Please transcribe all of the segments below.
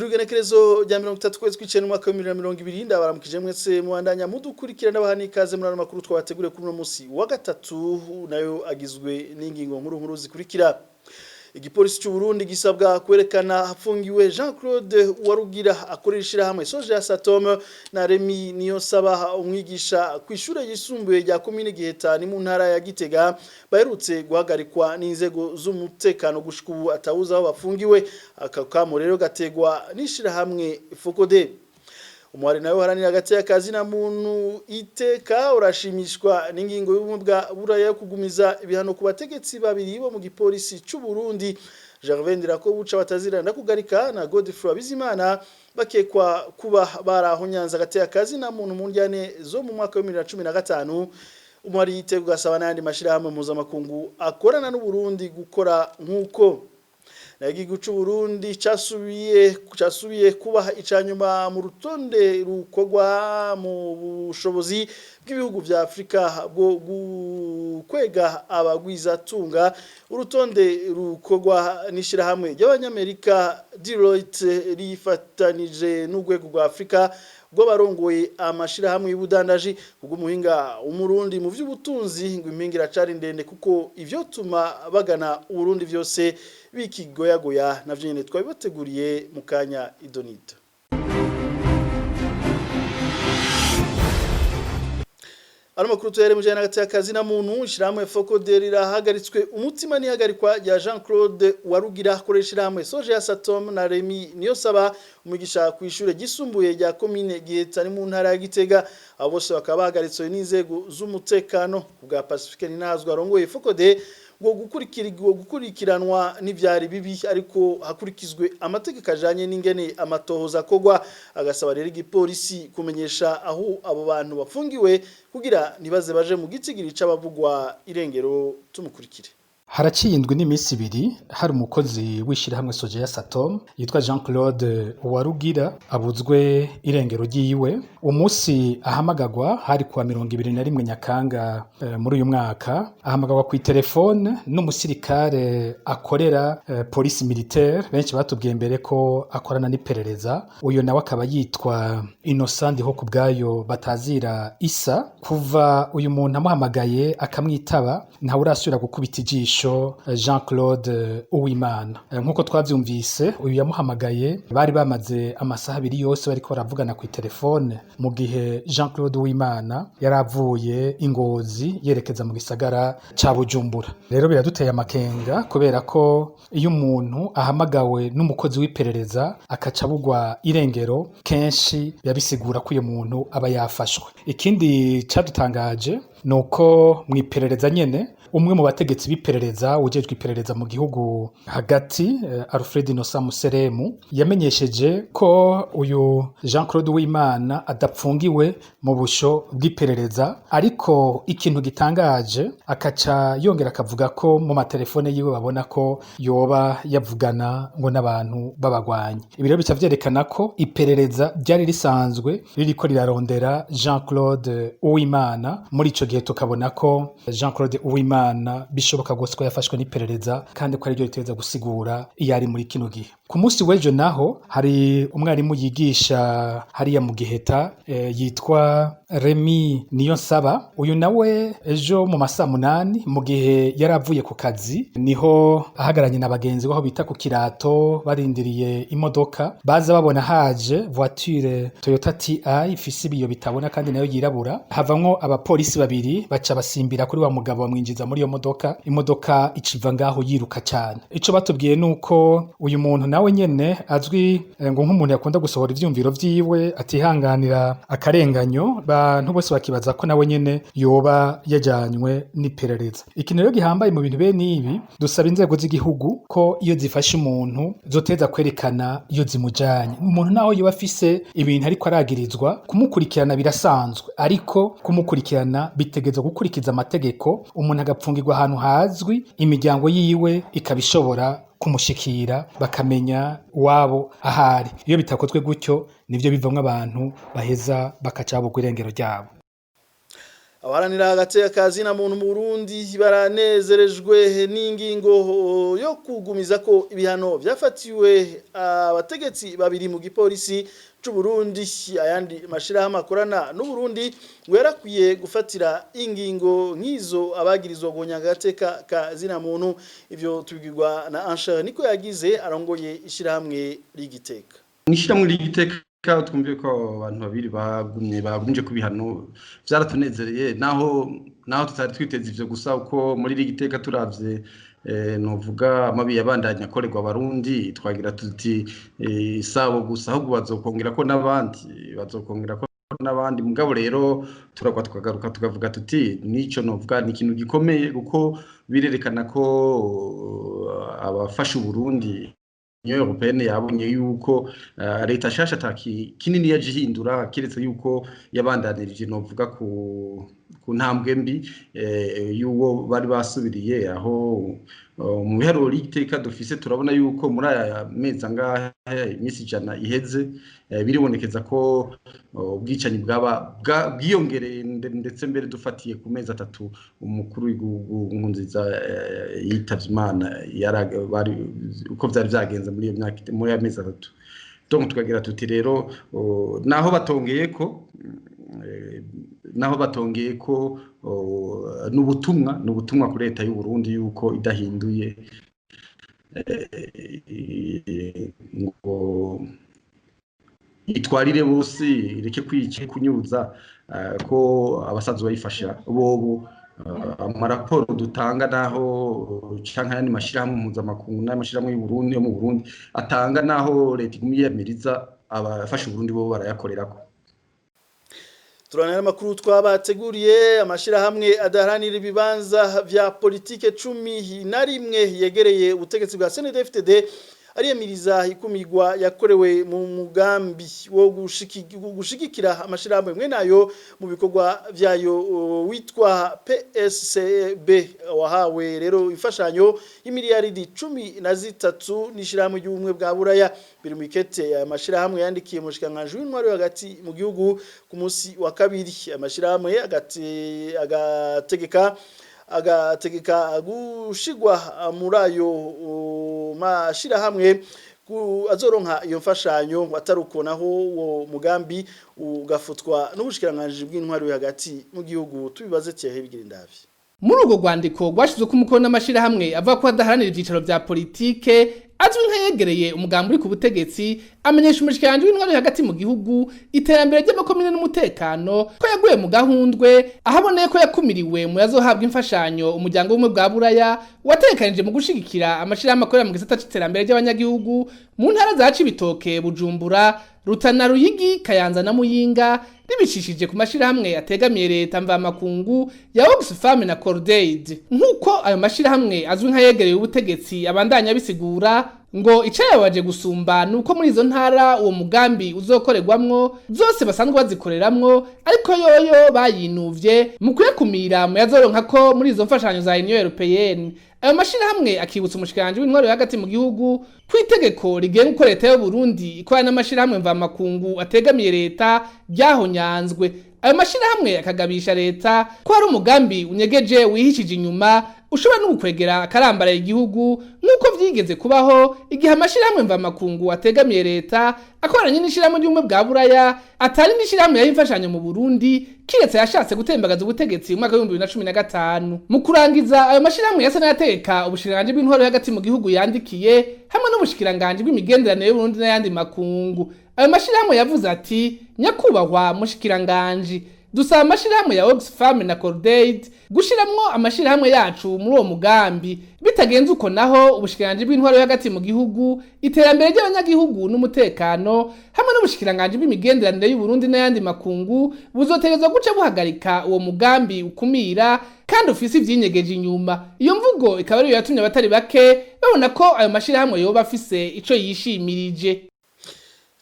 Turi igenekerezo rya 30 kwezi kw'icenda umwaka wa 2020. Ndabaramukije mwese mubandanya mudukurikira, n'abahani ikaze muri ano makuru twabateguriye kuri uno musi wa gatatu, nayo agizwe n'ingingo nkuru nkuru zikurikira: Igipolisi cy'u Burundi gisabwa kwerekana hafungiwe Jean Claude Uwarugira akorera ishirahamwe Soja Satom na Remy Niyonsaba, umwigisha ku ishure yisumbuye rya komine Giheta ni mu ntara ya Gitega, baherutse guhagarikwa n'inzego z'umutekano, gushika ubu atawuza aho bafungiwe. Aka kamo rero gategwa n'ishirahamwe Focode. Umuhari nawe uharanira hagati y'akazi na muntu iteka urashimishwa n'ingingo y'ubumwe bwa Buraya yo kugumiza ibihano ku bategetsi babiri bo mu gipolisi c'u Burundi, Gervais Ndirakobuca batazirana kugarika na Godefroid Bizimana, bakekwa kuba barahonyanza hagati y'akazi na muntu mu njyane zo mu mwaka wa 2015. Umuhari iteka ugasaba n'ayandi mashirahamwe mpuzamakungu akorana n'u Burundi gukora nk'uko. Igihugu c'u Burundi casubiye kuba icanyuma mu rutonde rukorwa mu bushobozi bw'ibihugu vya Afrika bwo kwega abagwizatunga, urutonde rukorwa n'ishirahamwe ry'Abanyamerika Deloitte rifatanije n'urwego rwa Afrika rw'abarongoye amashirahamwe y'ubudandaji. Kubw'umuhinga Umurundi mu vy'ubutunzi, ngo impinga iracari ndende kuko ivyo tuma bagana Uburundi vyose bikigoyagoya. Navyo nyene twabibateguriye mu kanya idonito. Ano makuru tuhere mu jana hagati na muntu. Ishiramwe Focode rirahagaritswe umutima n'ihagarikwa rya Jean Claude Warugira akoresha ishiramwe Soje ya Satom na Remy Niyonsaba, umugisha ku ishure gisumbuye rya komine Giheta ni mu ntara ya Gitega. Abo bose bakaba bahagaritswe n'inzego z'umutekano. Kubwa Pacifique Ninazwa arongoye Focode, ngo gukurikiranwa n'ivyari bibi, ariko hakurikizwe amategeko ajanye n'ingene amatohoza akogwa. Agasaba rero igipolisi kumenyesha aho abo bantu bafungiwe kugira ntibaze baje mu gitigiri c'abavugwa irengero. Tumukurikire. Haraciye indwi n'iminsi 2 hari umukozi w'ishirahamwe Sojeya Satom yitwa Jean Claude Uwarugira abuzwe irengero ryiwe. Umunsi ahamagagwa hari kuwa 21 Nyakanga muri uyu mwaka, ahamagagwa ku telefone n'umusirikare akorera police militaire, benshi batubwiye mbere ko akorana n'iperereza. Uyu nawe akaba yitwa Innocent Ndiho kubwayo batazira Isa. Kuva uyu muntu amuhamagaye akamwitaba, ntawe urasubira gukubita ijisho Jean Claude Uwimana. Nkuko twavyumvise, uyu yamuhamagaye bari bamaze amasaha 2 yose bariko baravugana ku telefone, mu gihe Jean Claude Uwimana yaravuye Ingozi yerekeza mu gisagara ca Bujumbura. Rero biraduteye amakenga kubera ko iyo umuntu ahamagawe n'umukozi w'iperereza akaca abugwa irengero, kenshi biba bisigura ko uyu muntu aba yafashwe. Ikindi cadutangaje nuko mw'iperereza nyene umwe mu bategetsi b'iperereza ujejwe iperereza mu gihugu hagati, Alfred Innocent Museremu, yamenyesheje ko uyu Jean Claude Uwimana adapfungiwe mu busho bw'iperereza. Ariko ikintu gitangaje, akaca yongera akavuga ko mu matelefone yiwe babona ko yoba yavugana ngo n'abantu b'abagwanyi. Ibi rero bica vyerekana ko iperereza ryari risanzwe ririko rirarondera Jean Claude Uwimana. Muri ico gihe tukabona ko Jean Claude Uwimana bishoboka gose ko yafashwe n'iperereza, kandi ko ariryo ritegerezwa gusigura iyo ari muri kino gihe. Ku munsi w'ejo naho hari umwarimu yigisha hariya mu Giheta yitwa Remy Niyonsaba. Uyu nawe ejo mu masaa 8, mu gihe yari avuye ku kazi, niho ahagaranye na bagenzi aho bita ku Kirato barindiriye imodoka, baza babona haje voiture Toyota TI ifise ibiyo bitabona kandi nayo yirabura, havamwo abapolisi babiri, baca basimbira kuri wa mugabo bamwinjiza muri iyo modoka, imodoka iciva ngaho yiruka cyane. Ico batubwiye nuko uyu muntu nawe nyene azwi ngo nk'umuntu yakunda gusohora ivyumviro vyiwe, atihanganira akarenganyo, bantu bose bakibaza ko nawe nyene yoba yajanywe n'iperereza. Ikintu rero gihambaye mu bintu bene ibi, dusaba inzego z'igihugu ko iyo zifashe umuntu zoteza kwerekana iyo zimujanye. Umuntu naho yoba afise ibintu ariko aragirizwa, kumukurikirana birasanzwe, ariko kumukurikirana bitegezwa gukurikiza amategeko, umuntu agapfungirwa ahantu hazwi, imiryango yiwe ikaba ishobora kumushikira, bakamenya wabo ahari. Iyo bitakozwe gutyo, nivyo bivamwo abantu baheza bakaca babugwa irengero ryabo. Abaharanira agateka kazina muntu mu Burundi baranezerejwe n'ingingo yo kugumiza ko ibihano vyafatiwe abategetsi babiri mu gipolisi c'u Burundi. Ayandi mashirahamwe akorana n'u Burundi ngo yarakwiye gufatira ingingo nk'izo abagirizwa guhonya agateka kazina muntu. Ivyo tubibwirwa na Ansher niko yagize arongoye ishirahamwe rigiteka. Mw'ishirahamwe rigiteka twumviye ko abantu babiri bagumye ku bihano, vyaratunezereye naho tutari twiteze ivyo. Gusa uko muri rigiteka turavye, novuga amabi yabandanya akorerwa abarundi, twagira tuti sabo gusa, ahubwo bazokongera ko n'abandi, bazokongera ko n'abandi. Mugabo rero turagwa tukagaruka tukavuga tuti nico novuga ni ikintu gikomeye, kuko birerekana ko abafasha Uburundi, Union Européenne, yabonye yuko leta shasha ataki kinini yaje ihindura, kiretse yuko yabandanirije novuga ku ntambwe mbi y'uwo bari basubiriye. Aho mu biharuro iteka dufise, turabona yuko muri aya mezi angahe, iminsi 100 iheze, biribonekeza ko ubwicanyi bwaba bwiyongereye, ndetse mbere dufatiye ku mezi 3 umukuru w'igihugu Nkurunziza yitavye Imana, bari uko vyari vyagenze muri iyo myaka, muri ayo mezi 3. Donc tukagira tuti rero naho batongeye ko n'ubutumwa kuri leta y'u Burundi yuko idahinduye ngo itwarire bose, ireke kwica, kunyuza, ko abasanzwe bayifasha bobo, amaraporo dutanga naho canke ayandi mashirahamwe mpuzamakungu n'amashirahamwe y'u Burundi yo mu Burundi atanga, naho leta iguma yiyamiriza, abafasha Uburundi bo barayakorerako. Turanira amakuru twabateguriye. Amashirahamwe adaharanira ibibanza vya politike 11 yegereye ubutegetsi bwa CNDD-FDD ariyamiriza ikumigwa yakorewe mu mugambi wo gushigikira amashirahamwe mwe nayo mu bikorwa vyayo witwa PSCB, wahawe rero imfashanyo y'imiliyaridi 13 n'ishirahamwe ry'ubumwe bwa Buraya. Biri mu ikete aya mashirahamwe yandikiye umushikiranganji w'intwaro yo hagati mu gihugu ku munsi wa kabiri. Amashirahamwe agategeka gushigwa muri ayo mashirahamwe azoronka iyo mfashanyo, atari naho uwo mugambi ugafutwa n'ubushikiranganji bw'intwaro yo hagati mu gihugu. Tubibaze Thierry Bigirindavi. Muri urwo rwandiko rwashyizwe ku mukono n'amashirahamwe avuga ko adaharanira ivyicaro vya politike azwi nk'ayegereye umugambi uri ku butegetsi, amenyesha umushikiranganji w'intwaro hagati mu gihugu, iterambere ry'amakomine n'umutekano ko yaguye mu gahundwe aho aboneye ko yakumiriwe mu yazohabwa imfashanyo umuryango w'ubumwe bwa Buraya watekanije mu gushigikira amashirahamwe akorera mu gisata c'iterambere ry'abanyagihugu mu ntara za Cibitoke, Bujumbura, Rutana, Ruyigi, Kayanza na Muyinga, ribicishije ku mashirahamwe ategamiye leta mvamakungu ya Oxfam na Cordaid. Nk'uko ayo mashirahamwe azwi nk'ayegereye ubutegetsi abandanya bisigura, ngo icayabaje gusumba nuko muri izo ntara uwo mugambi uzokorerwamwo zose basanzwe bazikoreramwo, ariko yoyo bayinuvye mu kuyakumira mu yazoronka ko muri izo mfashanyo za Union Européenne. Ayo mashirahamwe akibutsa umushikiranganji w'intwaro yo hagati mu gihugu ko itegeko rigenga uko leta y'u Burundi ikorana n'amashirahamwe mvamakungu ategamiye leta ryahonyanzwe. Ayo mashirahamwe akagabisha leta ko hari umugambi unyegeje wihishije inyuma ushobora no gukwegera akarambara igihugu, nk'uko vyigeze kubaho igihe amashirahamwe mvamakungu ategamiye leta akoranye n'ishirahamwe ry'ubumwe bwa Buraya atari n'ishirahamwe yaha imfashanyo mu Burundi, kiretse yashatse gutembagaza ubutegetsi mu mwaka w'2015. Mu kurangiza, ayo mashirahamwe yasa n'ayategeka ubushikiranganji bw'intwaro yo hagati mu gihugu yandikiye hamwe n'ubushikiranganji bw'imigenderanire y'Uburundi n'ayandi makungu. Ayo mashirahamwe yavuze ati: "Nyakubahwa mushikiranganji, dusaba amashirahamwe ya Oxfam na Cordaid gushiramwo amashirahamwe yacu muri uwo mugambi. Bitagenze uko naho, ubushikiranganji bw'intwaro yo hagati mu gihugu, iterambere ry'abanyagihugu n'umutekano hamwe n'ubushikiranganji bw'imigenderanire y'Uburundi n'ayandi makungu buzotegerezwa guca buhagarika uwo mugambi ukumira kandi ufise ivyinyegeje inyuma." Iyo mvugo ikaba ariyo yatumye abatari bake babona ko ayo mashirahamwe yoba afise ico yishimirije.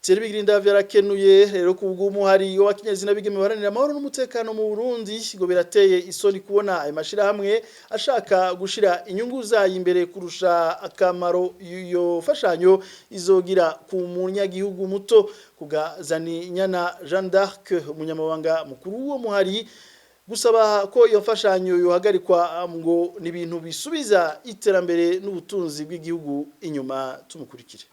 Thierry Bigirinda vyarakenuye. Rero ku bw'umuhari w'abakenyezi n'abigeme baharanira amahoro n'umutekano mu Burundi, ngo birateye isoni kubona ayo mashirahamwe ashaka gushira inyungu zayo imbere kurusha akamaro iyo fashanyo izogira ku munyagihugu muto. Kugazani Nyana Jeanne d'Arc, umunyamabanga mukuru w'uwo muhari, Gusaba ko iyo mfashanyo yohagarikwa ngo ni ibintu bisubiza iterambere n'ubutunzi bw'igihugu inyuma. Tumukurikire.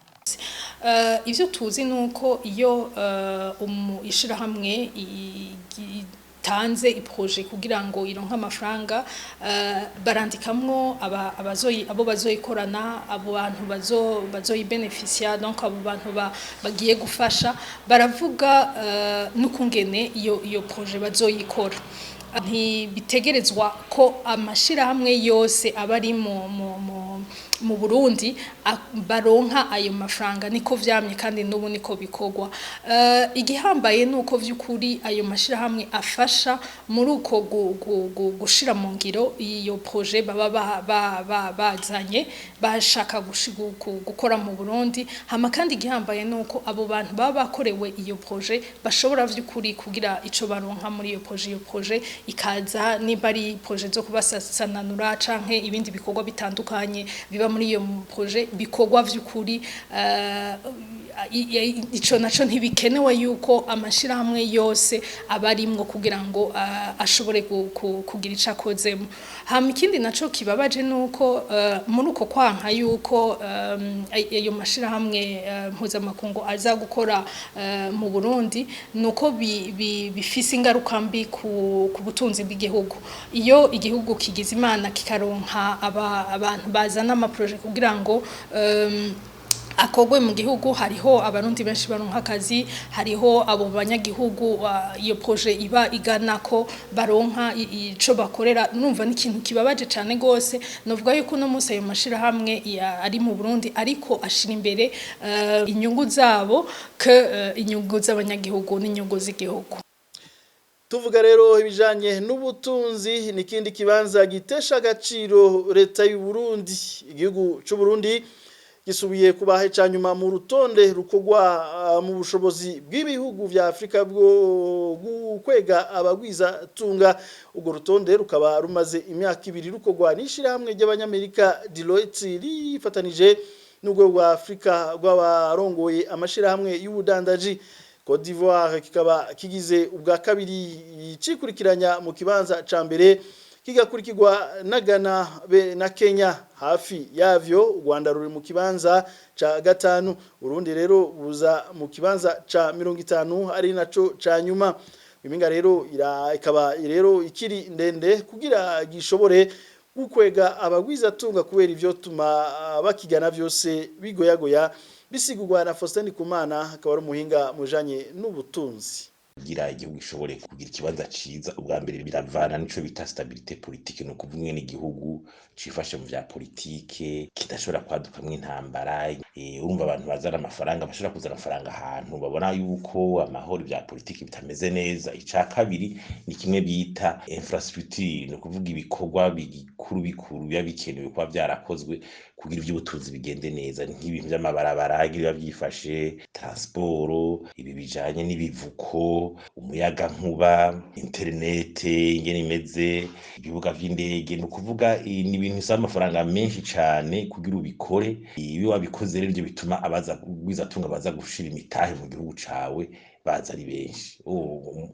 Ivyo tuzi nuko iyo ishirahamwe itanze i projet kugira ngo ironke amafaranga, barandikamwo abo bazoyikorana, abo bantu bazoyibenefisia, donc abo bantu bagiye gufasha, baravuga n'ukungene iyo projet bazoyikora. Ntibitegerezwa ko amashirahamwe yose aba ari mu Burundi baronka ayo mafaranga. Niko vyamye kandi n'ubu niko bikorwa. Igihambaye nuko vy'ukuri ayo mashirahamwe afasha muri uko gushira mu ngiro iyo projet baba bazanye bashaka gukora mu Burundi. Hama kandi igihambaye nuko abo bantu baba bakorewe iyo projet bashobora vy'ukuri kugira ico baronka muri iyo projet, iyo projet ikaza, nimba ari projet zo kubasananura canke ibindi bikorwa bitandukanye biba muri iyo projet, bikorwa vy'ukuri. Ico naco ntibikenewe yuko amashirahamwe yose aba arimwo kugira ngo ashobore kugira ico akozemo. Hama ikindi naco kibabaje nuko muri uko kwanka yuko ayo mashirahamwe mpuzamakungu aza gukora mu Burundi, nuko bifise ingaruka mbi ku butunzi bw'igihugu. Iyo igihugu kigize Imana kikaronka abantu bazana ama projets kugira ngo akogwe mu gihugu, hariho Abarundi benshi baronka akazi, hariho abo banyagihugu iyo projet iba igana ko baronka ico bakorera. Numva ni ikintu kibabaje cane gose. Novuga yuko uno munsi ayo mashirahamwe ari mu Burundi ariko ashira imbere inyungu zabo ke inyungu z'abanyagihugu n'inyungu z'igihugu. Tuvuga rero ibijanye n'ubutunzi, n'ikindi kibanza gitesha agaciro leta y'u Burundi. Igihugu c'u Burundi gisubiye kubaha nyuma mu rutonde rukorwa mu bushobozi bw'ibihugu vya Afrika bwo gukwega abagwiza tunga. Urwo rutonde rukaba rumaze imyaka 2 rukorwa n'ishirahamwe ry'Abanyamerika Deloitte rifatanije n'urwego rwa Afrika rw'abarongoye amashirahamwe y'ubudandaji. Côte d'Ivoire kikaba kigize ubwa kabiri cikurikiranya mu kibanza ca mbere, kigakurikirwa na Ghana be na Kenya. Hafi yavyo, u Rwanda ruri mu kibanza ca gatanu. Urundi rero buza mu kibanza ca 50, ari naco ca nyuma. Impinga rero ikaba rero ikiri ndende kugira gishobore gukwega abagwiza tunga, kubera ivyo tuma bakigana vyose bigoyagoya. Bisigurwa na Faustin Ndikumana, akaba ari umuhinga mujanye n'ubutunzi. Kugira igihugu gishobore kugira ikibanza ciza, ubwa mbere biravana n'ico bita stabilité politique, ni ukuvuga ingene igihugu cifashe mu vya politike, kidashobora kwadukamwo intambara. Urumva abantu bazana amafaranga bashobora kuzana amafaranga ahantu babona yuko amahoro, vya politike bitameze neza. Ica kabiri ni kimwe bita infrastructure, ni ukuvuga ibikorwa bikuru bikuru biba bikenewe kuba vyarakozwe kugira ivy'ubutunzi bigende neza, nk'ibintu vy'amabarabara biba vyifashe, transport, ibi bijanye n'ibivuko, umuyagankuba, interinete ingene imeze, ibibuga vy'indege. Ni ukuvuga ni ibintu bisaba amafaranga menshi cane kugira ubikore. Iyo wabikoze rero, ivyo bituma abaza gwizatunga baza gushira imitahe mu gihugu cawe baza ari benshi.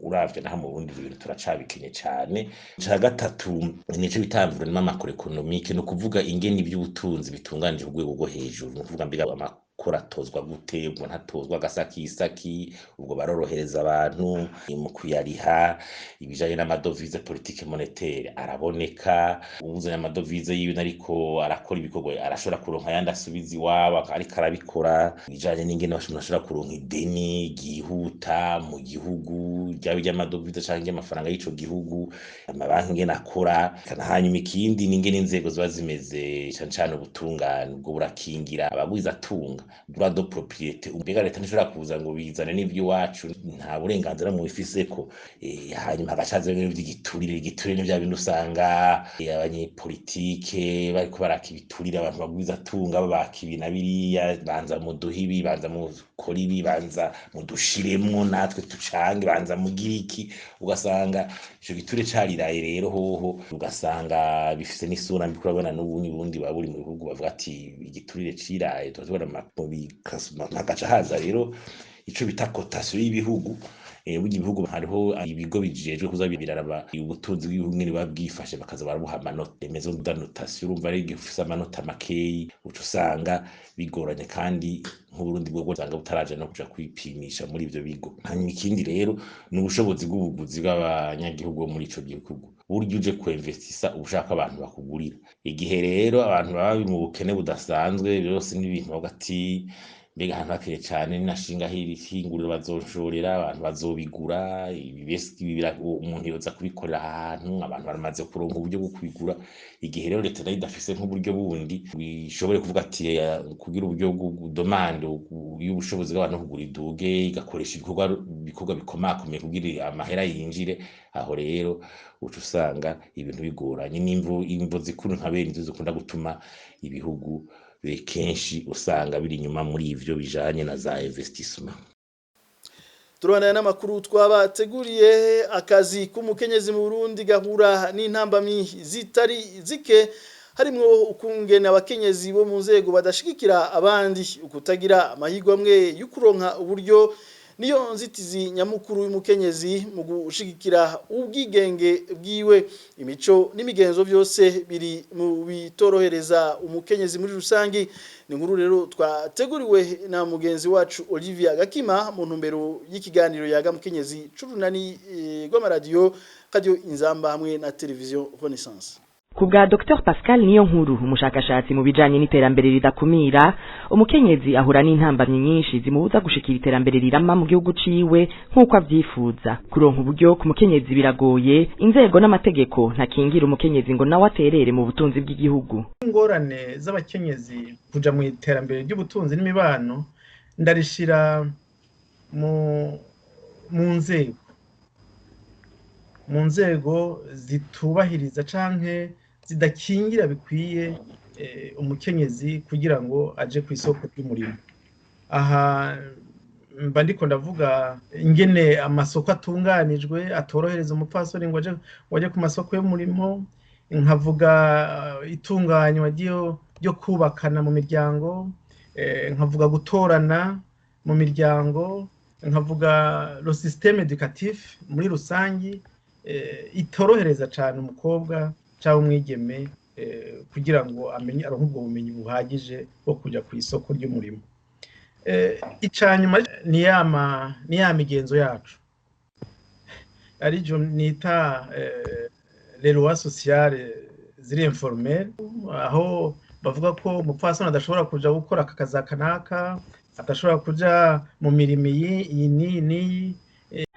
Uravye naho mu Burundi ibintu turacabikenye cane. Ica gatatu nico bita environnement macroéconomique, ni ukuvuga ingene ivy'ubutunzi bitunganije ku rwego rwo hejuru, ni ukuvuga mbega amakuru atozwa gute, ubwo ntatozwa agasakisaki, ubwo barorohereza abantu mu kuyariha, ibijanye n'amadovize, politique monétaire araboneka, uwuzanye amadovize yiwe ariko arakora ibikorwa arashobora kuronka ayandi asubiza iwabo ariko arabikora, ibijanye n'ingene umuntu ashobora kuronka ideni ryihuta mu gihugu, ryaba iry'amadovize canke iry'amafaranga y'ico gihugu, amabanki ingene akora. Hanyuma ikindi ni ingene inzego ziba zimeze, cane cane ubutungane, ubwo burakingira abagwizatunga, droit de propriété. Mbega leta ntishobora kuza ngo bizane n'ivy'iwacu, nta burenganzira mubifiseko. Hanyuma hagaca haza ibintu vy'igiturire. Igiturire ni vya bindi usanga abanyepolitike bariko baraka ibiturire abantu bagwizatunga, babaka ibi na biriya: banza muduhe ibi, banza mukore ibi, banza mudushiremwo natwe tucange, banza mugire iki. Ugasanga ico giturire cariraye rero hoho, ugasanga bifise n'isura mbi. Kurabona n'ubu Burundi buba buri mu bihugu bavuga ati igiturire ciraye, tuba tubona mu hagaca haza rero ico bita cotation y'ibihugu. Burya ibihugu hariho ibigo bijejwe kuza biraraba ubutunzi bw'ibihugu ingene buba bwifashe, bakaza barabuha amanota, maison de notation. Urumva rero igihe ufise amanota makeyi uca usanga bigoranye, kandi nk'Uburundi bwo usanga butaraja no kuja kwipimisha muri ivyo bigo. Hanyuma ikindi rero ni ubushobozi bw'ubuguzi bw'abanyagihugu bo muri ico gihugu. Burya uje kuinvestisa uba ushaka ko abantu bakugurira. Igihe rero abantu baba bari mu bukene budasanzwe, byose n'ibintu bavuga ati mbega ahantu hakeye cane ninashinga ihinguriro bazonshorera, abantu bazobigura, umuntu yoza kubikorera ahantu abantu baramaze kuronka uburyo bwo kubigura. Igihe rero leta nayo idafise nk'uburyo bundi ishobore kuvuga ati kugira uburyo demande y'ubushobozi bw'abantu kugura iduge, igakoresha ibikorwa bikomakomeye kugira amahera yinjire, aho rero uca usanga ibintu bigoranye. N'imvo imvo zikuru nka bene izo zikunda gutuma ibihugu kenshi usanga biri inyuma muri ivyo bijanye na za investissement. Turabandanya n'amakuru twabateguriye. Akazi k'umukenyezi mu Burundi gahura n'intambamyi zitari zike, harimwo ukungene abakenyezi bo mu nzego badashigikira abandi, ukutagira amahirwe amwe y'ukuronka uburyo. Niyo nzitizi nyamukuru y'umukenyezi mu gushigikira ubwigenge bwiwe. Imico n'imigenzo byose biri mu bitorohereza umukenyezi muri rusangi. Ni inkuru rero twateguriwe na mugenzi wacu Olivia Gakima mu ntumbero y'ikiganiro Yaga Mukenyezi c'urunani rw'amaradiyo Radio Inzamba hamwe na Televiziyo Renaissance. Ku bwa Dr Pascal Niyonkuru, umushakashatsi mu bijanye n'iterambere ridakumira, umukenyezi ahura n'intambamyi nyinshi zimubuza gushikira iterambere rirama mu gihugu ciwe nk'uko avyifuza. Kuronka uburyo ku mukenyezi biragoye, inzego n'amategeko ntakingira umukenyezi ngo nawe aterere mu butunzi bw'igihugu. Ingorane z'abakenyezi kuja mu iterambere ry'ubutunzi n'imibano ndarishira mu nzego zitubahiriza canke zidakingira bikwiye umukenyezi kugira ngo aje ku isoko ry'umurimo. Aha mba ndiko ndavuga ingene amasoko atunganijwe atorohereza umupfasoni ngo aje ku masoko y'umurimo, nkavuga itunganywa ryo kubakana mu miryango, nkavuga gutorana mu miryango, nkavuga le système éducatif muri rusangi itorohereza cyane umukobwa cyangwa umwigeme kugira ngo amenye, aronke ubwo bumenyi buhagije bwo kujya ku isoko ry'umurimo. Icanyuma ni ya migenzo yacu, arijo nita les lois sociales ziri informelles, aho bavuga ko umupfasoni adashobora kuja gukora aka kazi aka n'aka, adashobora kuja mu mirimo iyi iyi n'iyi n'iyi.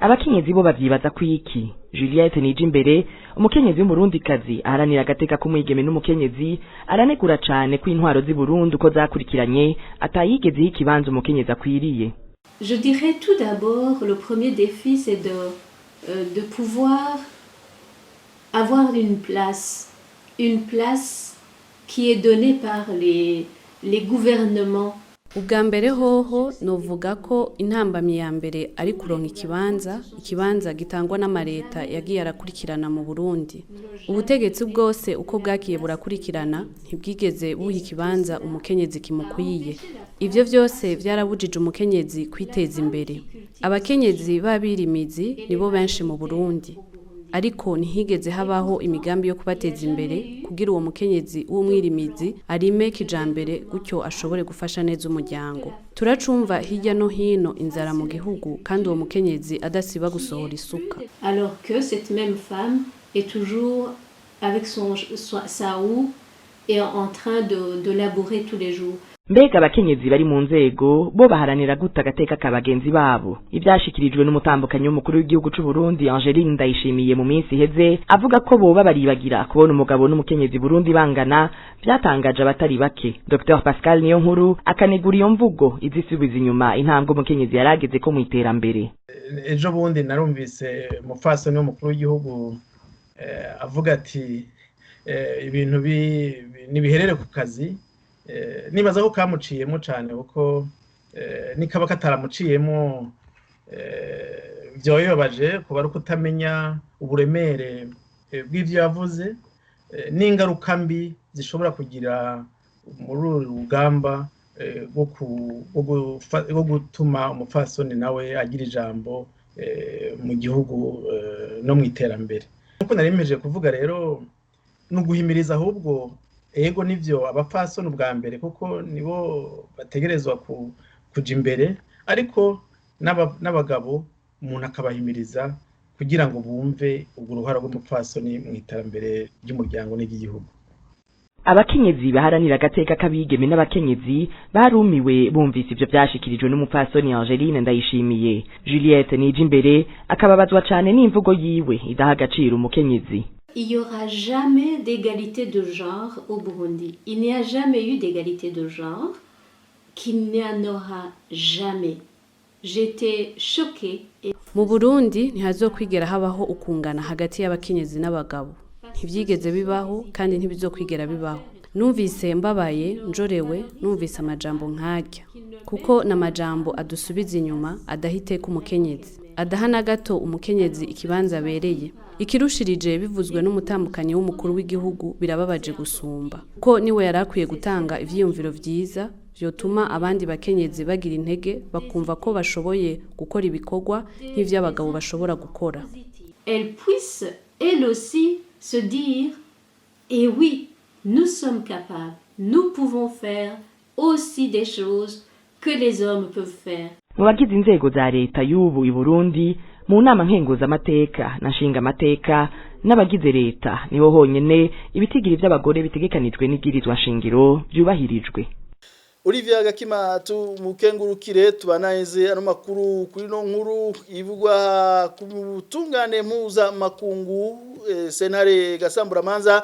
Abakenyezi bo bavyibaza kwiki? Juliette Nijimbere, umukenyezi w'Umurundikazi aharanira agateka k'umwigeme n'umukenyezi, aranegura cane ko intwaro z'i Burundi uko zakurikiranye atayigeze iha ikibanza umukenyezi akwiriye. Je dirais tout d'abord, le premier défi, c'est de pouvoir avoir une place qui est donnée par les gouvernements. Ubwa mbere hoho novuga ko intambamyi ya mbere ari kuronka ikibanza, ikibanza gitangwa n'amareta yagiye arakurikirana mu Burundi. Ubutegetsi bwose uko bwagiye burakurikirana ntibwigeze buha ikibanza umukenyezi kimukwiye. Ivyo vyose vyarabujije umukenyezi kwiteza imbere. Abakenyezi b'abirimizi nibo benshi mu Burundi, ariko ntihigeze habaho imigambi yo kubateza imbere kugira uwo mukenyezi w'umwirimizi arime kijambere, gutyo ashobore gufasha neza umuryango. Turacumva hirya no hino inzara mu gihugu, kandi uwo mukenyezi adasiba gusohora isuka. Alors que cette même femme est toujours avec sa houe et en train de labourer tous les jours. Mbega abakenyezi bari mu nzego bo baharanira gute agateka ka bagenzi babo? Ivyashikirijwe n'umutambukanyi w'umukuru w'igihugu c'u Burundi Angeline Ndayishimiye mu minsi iheze, avuga ko boba baribagira kubona umugabo n'umukenyezi Burundi bangana, vyatangaje abatari bake. Dr Pascal Niyonkuru akanegura iyo mvugo izisubiza inyuma intambwe umukenyezi yarageze ko mu iterambere. Ejo bundi narumvise umupfasoni w'umukuru w'igihugu avuga ati ibintu nibiherere ku kazi. Nibaza ko kamuciyemo cyane, kuko nikaba kataramuciyemo vyoyobaje kuba ari ukutamenya uburemere bw'ivyo yavuze n'ingaruka mbi zishobora kugira muri uru rugamba rwo gutuma umupfasoni nawe agira ijambo. mu gihugu no mu iterambere. Nkuko nari mpejeje kuvuga rero, ni uguhimiriza ahubwo, ego nivyo, abapfasoni ubwa mbere, kuko nibo bategerezwa kuja imbere, ariko n'abagabo umuntu akabahimiriza kugira ngo bumve urwo ruhara rw'umupfasoni mu iterambere ry'umuryango n'iry'igihugu. Abakenyezi baharanira agateka k'abigeme n'abakenyezi barumiwe bumvise ivyo vyashikirijwe n'umupfasoni Angeline Ndayishimiye. Juliette Nijimbere akababazwa cane n'imvugo yiwe idaha agaciro umukenyezi. Il n'y aura jamais d'égalité de genre au Burundi. Il n'y a jamais eu d'égalité de genre, qu'il n'y en aura jamais. J'étais choquée. Et Mu Burundi ntihazokwigera habaho ukungana hagati y'abakenyezi n'abagabo. Ntibyigeze bibaho kandi ntibizokwigera bibaho. Numvise mbabaye, njorewe, numvise amajambo nk'arya, kuko n'amajambo adusubiza inyuma, adaha iteka umukenyezi, adaha na gato umukenyezi ikibanza abereye. Ikirushirije, bivuzwe n'umutambukanyi w'umukuru w'igihugu, birababaje gusumba, kuko niwe yari akwiye gutanga ivyiyumviro vyiza vyotuma abandi bakenyezi bagira intege, bakumva ko bashoboye gukora ibikorwa nk'ivy'abagabo bashobora gukora. Elle puisse, elle aussi, se dire: «Et oui, nous sommes capables, nous pouvons faire aussi des choses que les hommes peuvent faire.» Mu bagize inzego za leta y'ubu i Burundi, mu nama nkenguzamateka na nshingamateka n'abagize leta, niho honyene ibitigiri vy'abagore bitegekanijwe n'ibwirizwa nshingiro vyubahirijwe. Olivia Gakima, tumukengurukire. Tubanaheze ano makuru kuri no nkuru ivugwa ku butungane mpuza makungu. Sentare Gasamburamanza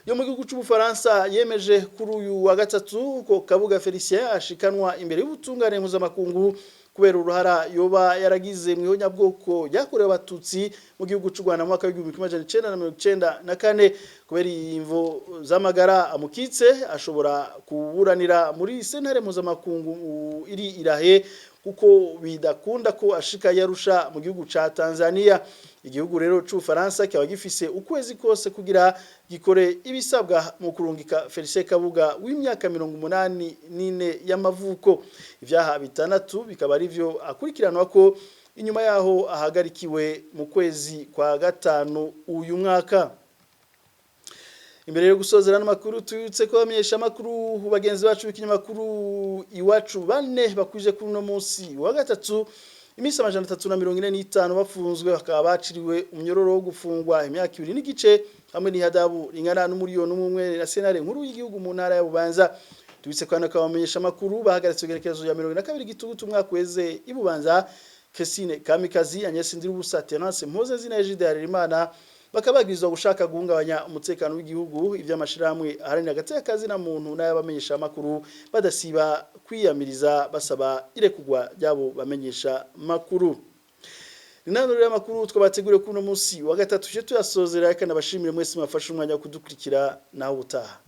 yo mu gihugu c'Ubufaransa yemeje kuri uyu wa gatatu ko Kabuga Felicien ashikanwa imbere y'ubutungane mpuzamakungu kubera uruhara yoba yaragize mu ihonyabwoko ryakorewe Abatutsi mu gihugu c'u Rwanda mu mwaka w'1994. Kubera imvo z'amagara amukitse, ashobora kuburanira muri sentare mpuzamakungu iri irahe, kuko bidakunda ko ashika yarusha mu gihugu ca Tanzania. Igihugu rero c'Ubufaransa kikaba gifise ukwezi kose kugira gikore ibisabwa mu kurungika Felicien Kabuga w'imyaka 84 y'amavuko. Ivyaha bitandatu bikaba arivyo akurikiranwa ko inyuma yaho ahagarikiwe mu kwezi kwa gatanu uyu mwaka. Imbere yo gusozera n'amakuru, tuyutse ko bamenyesha amakuru bagenzi bacu b'ikinyamakuru Iwacu bane bakwije kuri uno munsi wa gatatu iminsi 345 bafunzwe, bakaba baciriwe umunyororo wo gufungwa imyaka 2 n'igice hamwe n'ihadabu ringana n'umuriyoni umwe na sentare nkuru y'igihugu mu ntara ya Bubanza. Tubitse kandi akabamenyesha amakuru bahagaritse igerekezo ya 22 Gitugutu umwaka weze ibubanza, Christine Kamikazi, Agnes Ndirubusa, Terence Mpoze na Egide Harerimana, bakaba bagirizwa gushaka guhungabanya umutekano w'igihugu, ivy'amashirahamwe aharanira agateka na muntu n'ayabamenyesha amakuru badasiba kwiyamiriza, basaba irekugwa ryabo bamenyesha makuru. Ninano rero amakuru twabateguriye kuri uno munsi wa gatatu je tuyasozera. Reka nabashimire mwese mwafashe umwanya wo kudukurikira. Naho ubutaha.